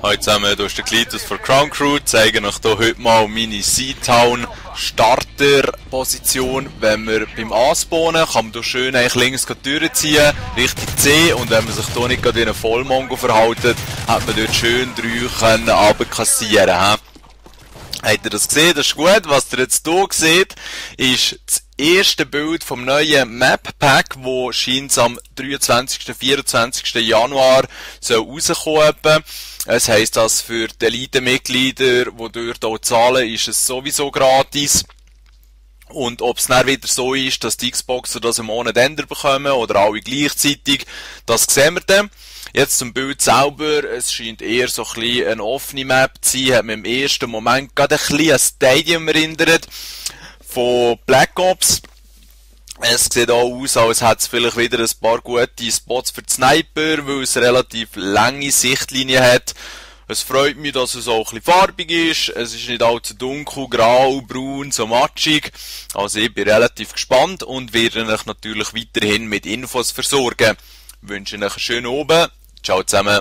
Hallo zusammen, hier ist der Klitus von Crown Crew. Ich zeige euch hier heute mal meine Seatown Starterposition. Wenn wir beim Anspawnen, kann man hier schön eigentlich links die Türen ziehen, Richtung C, und wenn man sich hier nicht gerade wie ein Vollmongo verhält, hat man dort schön 3 runterkassieren können. Habt ihr das gesehen? Das ist gut. Was ihr jetzt hier seht, ist das erste Bild vom neuen Map Pack, das scheint am 23. 24. Januar rauskommen soll. Es heisst, dass für die Elite-Mitglieder, die dort auch zahlen, ist es sowieso gratis. Und ob es dann wieder so ist, dass die Xboxer das im Monat ändern bekommen oder alle gleichzeitig, das sehen wir dann. Jetzt zum Bild selber, es scheint eher so ein bisschen eine offene Map zu sein, hat mir im ersten Moment gerade ein bisschen an Stadium erinnert von Black Ops. Es sieht auch aus, als hätte es vielleicht wieder ein paar gute Spots für die Sniper, weil es relativ lange Sichtlinien hat. Es freut mich, dass es auch ein bisschen farbig ist. Es ist nicht allzu dunkel, grau, braun, so matschig. Also ich bin relativ gespannt und werde euch natürlich weiterhin mit Infos versorgen. Ich wünsche euch einen schönen Abend. Ciao zusammen.